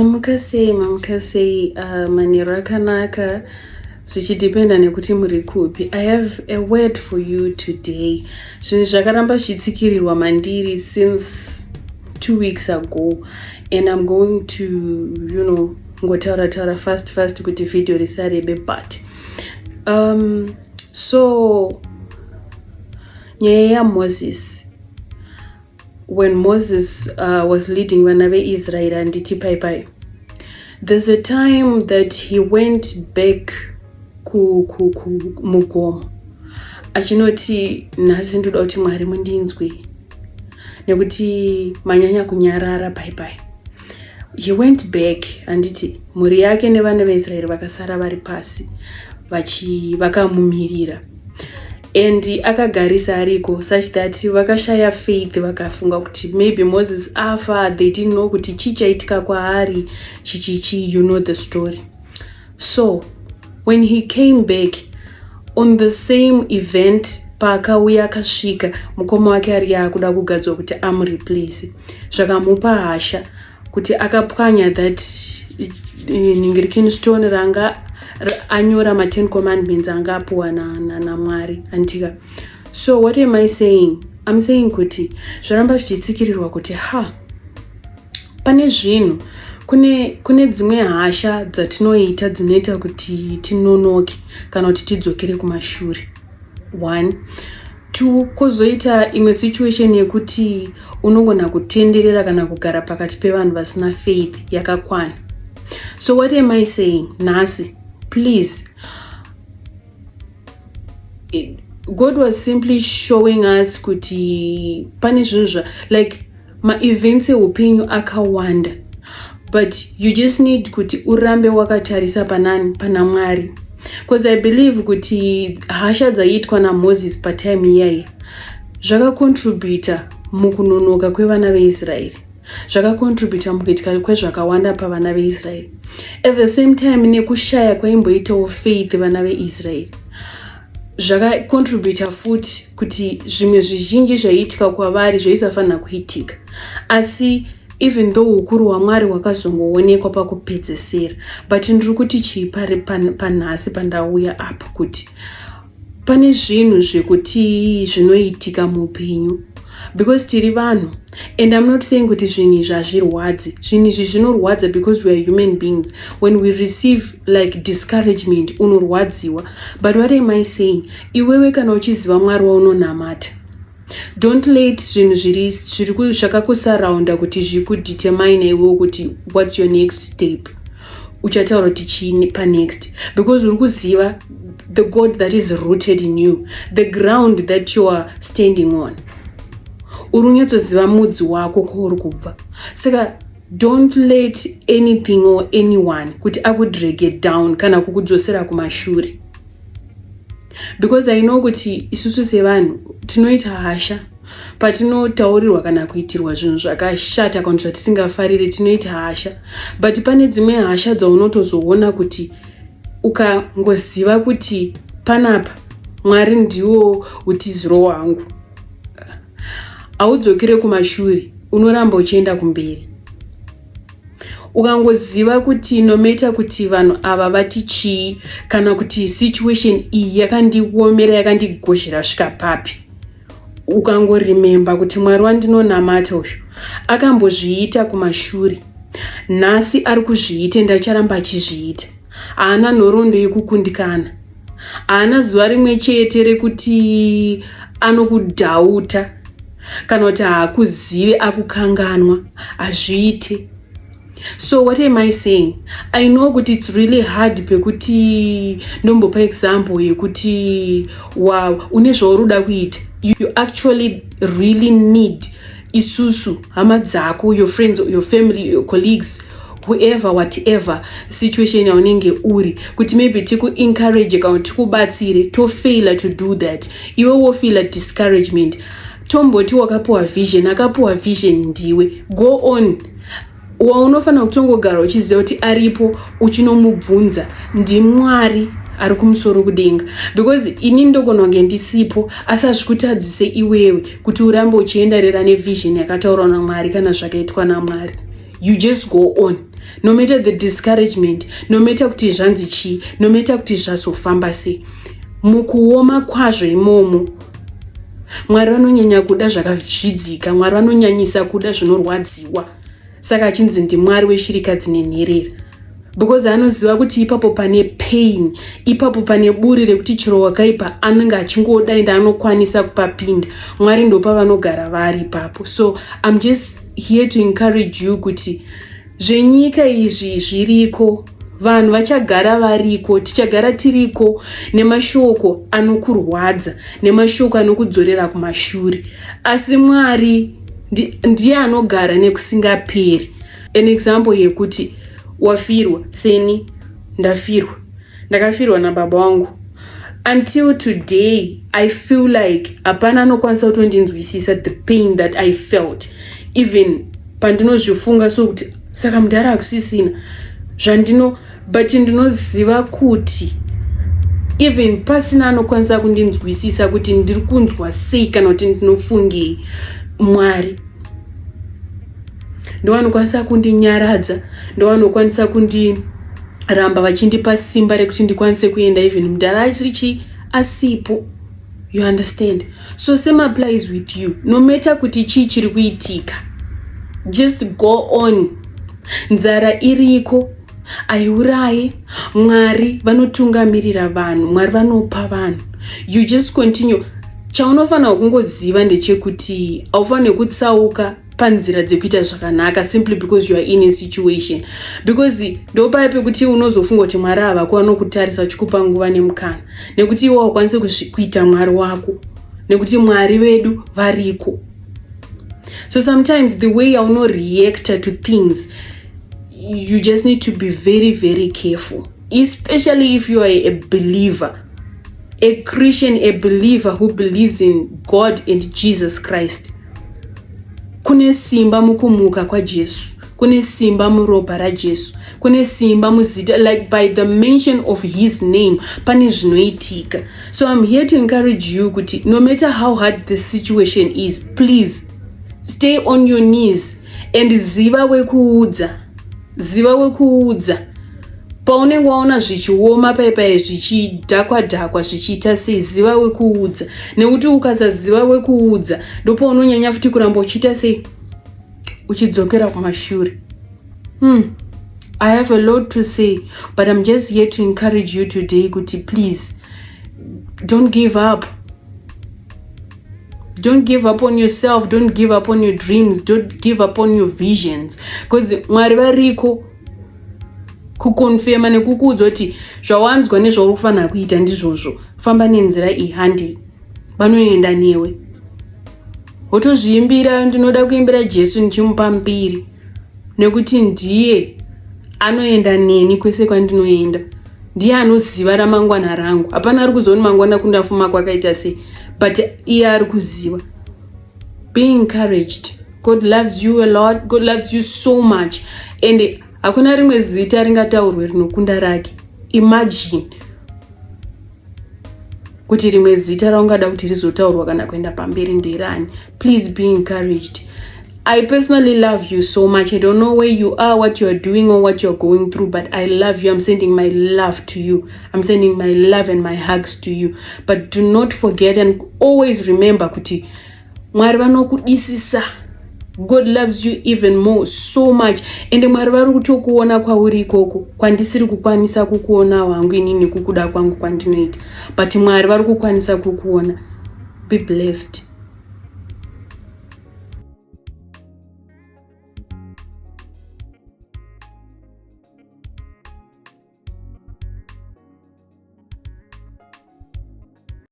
Mamuka sei, mamuka sei, manheru akanaka, zvichidhipenda nekuti muri kupi. I have a word for you today. Zvinhu zvakaramba zvichitsikirirwa mandiri since 2 weeks ago, and I'm going to ngotaura taura fast fast kuti video risarebe, but so nyaya yaMoses, when Moses was leading vana veIsraeri, handiti pai pai, there's a time that he went back mugomo achinoti, "Nhasi ndoda kuti Mwari mundinzwe nekuti manyanya kunyarara." Pai pai he went back, handiti mhuri yake nevana veIsraeri vakasara vari pasi vakamumirira, and akagarisa ariko such that vakashaya faith, vakafunga kuti maybe Moses afa. They didn't know kuti chii chaitika kwaari, chichichi, you know the story. So when he came back on the same event, paakauya akasvika mukoma wake ari yaakuda kugadzwa kuti amureplace. Zvakamupa hasha kuti akapwanya that ningirikini stone ranga anyora ma10 commandments anga apuwa naMwari, handitika? So what am I saying? I'm saying kuti zvaramba zvichitsikirirwa kuti ha, pane zvinhu, kune dzimwe hasha dzatinoita dzinoita kuti tinonoke kana kuti tidzokere kumashure. One, two, kwozoita imwe situation yekuti unogona kutenderera kana kugara pakati pevanhu vasina faith yakakwana. So what am I saying nhasi? Please, God was simply showing us kuti pane zvinhu zva like maevents eupenyu akawanda, but you just need kuti urambe wakatarisa panani? Pana Mwari. Because I believe kuti hasha dzaiitwa naMoses patime iyaiya zvakacontributa mukunonoka kwevana veIsraeri, zvakacontributa mukuitika kwezvakawanda pavana veIsraeri. At the same time, nekushaya kwaimboitawo faith vana veIsraeri zvakacontributa futi kuti zvimwe zvizhinji zvaiitika kwavari zvaisafanira kuitika. Asi even though ukuru hwaMwari hwakazongoonekwa pakupedzesera, but ndiri kuti chii panhasi pandauya apa? Kuti pane zvinhu zvekuti zvinoitika muupenyu because tiri vanhu, and I'm not saying kuti zvinhu izvi hazvirwadzi. Zvinhu izvi zvinorwadza because we are human beings. When we receive like discouragement, unorwadziwa. But what am I saying? Iwewe kana uchiziva Mwari waunonamata, don't let zvinhu zviri zvakakusaraunda kuti zvikudetermine iwewo kuti what's your next step, uchataura kuti chii panext, because uri kuziva the God that is rooted in you, the ground that you are standing on. Uri kunyatsoziva mudzi wako kwauri kubva. Saka don't let anything or anyone kuti akudrage down kana kukudzosera kumashure, because I know kuti isusu sevanhu tinoita hasha patinotaurirwa kana kuitirwa zvinhu zvakashata kana zvatisingafariri, tinoita hasha. But pane dzimwe hasha dzaunotozoona kuti ukangoziva kuti panapa Mwari ndiwo utiziro hwangu, haudzokere kumashure, unoramba uchienda kumberi. Ukangoziva kuti no matter kuti vanhu ava vati chii kana kuti situation iyi yakandiomera, yakandigozhera svika papi, ukangoremember kuti Mwari wandinonamata uyu akambozviita kumashure, nhasi ari kuzviita, ndacharamba achizviita. Haana nhoroondo yekukundikana, haana zuva rimwe chete rekuti anokudhauta kana kuti haakuzive, akukanganwa, hazviite. So what am I saying? I know kuti it's really hard pekuti ndombopa example yekuti wow, une zvauri kuda kuita, you actually really need isusu hama dzako, your friends, your family, your colleagues, whoever, whatever situation yaunenge uri, kuti maybe tikuencourage kana kuti tikubatsire. Tofaila to do that, iwe wofeela discouragement. Tomboti wakapiwa vision, akapiwa vision ndiwe, go on. Waunofanira kutongogara uchiziva kuti aripo, uchinomubvunza, ndiMwari ari kumusoro kudenga, because ini ndogona kunge ndisipo, asi hazvikutadzise iwewe kuti urambe uchiendarera nevision yakataurwa naMwari kana zvakaitwa naMwari. You just go on. No matter the discouragement, no matter kuti zvanzi chii, no matter kuti zvazofamba sei, mukuoma kwazvo imomo, Mwari vanonyanya kuda zvakazvidzika. Mwari vanonyanyisa kuda zvinorwadziwa. Saka achinzi ndiMwari weshirikadzi nenherera, because anoziva kuti ipapo pane pain, ipapo pane buri rekuti chero wakaipa anenge achingoda, ende anokwanisa kupapinda. Mwari ndopavanogara vari ipapo. So I'm just here to encourage you kuti zvenyika izvi zviriko, vanhu vachagara variko, tichagara tiriko nemashoko anokurwadza, nemashoko anokudzorera kumashure, asi Mwari ndiye anogara nekusingaperi. An example yekuti wafirwa, seni ndafirwa, ndakafirwa nababa vangu. Until today I feel like hapana anokwanisa kutondinzwisisa the pain that I felt. Even pandinozvifunga sokuti saka mudhara hakusisina zvandino, but ndinoziva kuti even pasina anokwanisa kundinzwisisa kuti ndiri kunzwa sei kana kuti ndinofungei, Mwari ndovanokwanisa kundinyaradza, ndovanokwanisa kundiramba vachindipa simba rekuti ndikwanise kuenda even mudhara achiri chi asipo. You understand? So same applies with you. No matter kuti chii chiri kuitika, just go on. Nzara iriko aiuraye. Mwari vanotungamirira vanhu, Mwari vanopa vanhu. You just continue. Chaunofanira kungoziva ndechekuti haufaniri kutsauka panzira dzekuita zvakanaka simply because you are in a situation, because ndopai pekuti unozofunga kuti Mwari havako vanokutarisa uchikupa nguva nemukana, nekuti iwe haukwanisi kuita Mwari wako, nekuti Mwari vedu variko. So sometimes the way yaunoreacta to things, you just need to be very, very careful, especially if you are a believer, a Christian, a believer who believes in God and Jesus Christ. Kune simba mukumuka kwaJesu, kune simba muropa raJesu, kune simba muzita. Like, by the mention of his name pane zvinoitika. So I'm here to encourage you kuti no matter how hard the situation is, please stay on your knees and ziva wekuudza, ziva wekuudza. Paunenge waona zvichioma paipai, zvichidhakwa dhakwa, zvichiita sei, ziva wekuudza, nekuti ukasaziva wekuudza, ndopaunonyanya futi kuramba uchiita sei, uchidzokera kumashure. I have a lot to say, but I'm just here to encourage you today kuti please don't give up. Don't give up on yourself. Don't give up on your dreams. Don't give up on your visions, because Mwari variko kuconfirma nekukuudza kuti zvawanzwa nezvauri kufanira kuita ndizvozvo. Famba nenzira iyi, handi vanoenda newe. Wotozviimbira, ndinoda kuimbira Jesu ndichimupa mbiri, nekuti ndiye anoenda neni kwese kwandinoenda, ndiye anoziva ramangwana rangu. Hapana ari kuziva kuti mangwana kundafuma kwakaita sei, but iye ari kuziva. Be encouraged. God loves you a lot. God loves you so much, and hakuna rimwe zita ringataurwe rinokunda rake. Imagine kuti rimwe zita raungada kuti rizotaurwa kana kuenda pamberi nderani. Please be encouraged. I personally love you so much. I don't know where you are, what you're doing or what you're going through, but I love you. I'm sending my love to you. I'm sending my love and my hugs to you. But do not forget and always remember kuti Mwari vanokudisisa. God loves you even more, so much. Ende Mwari vari kutokuona kwauri ikoko kwandisiri kukwanisa kukuona hangu inini, kukuda kwangu kwandinoita, but Mwari vari kukwanisa kukuona. Be blessed.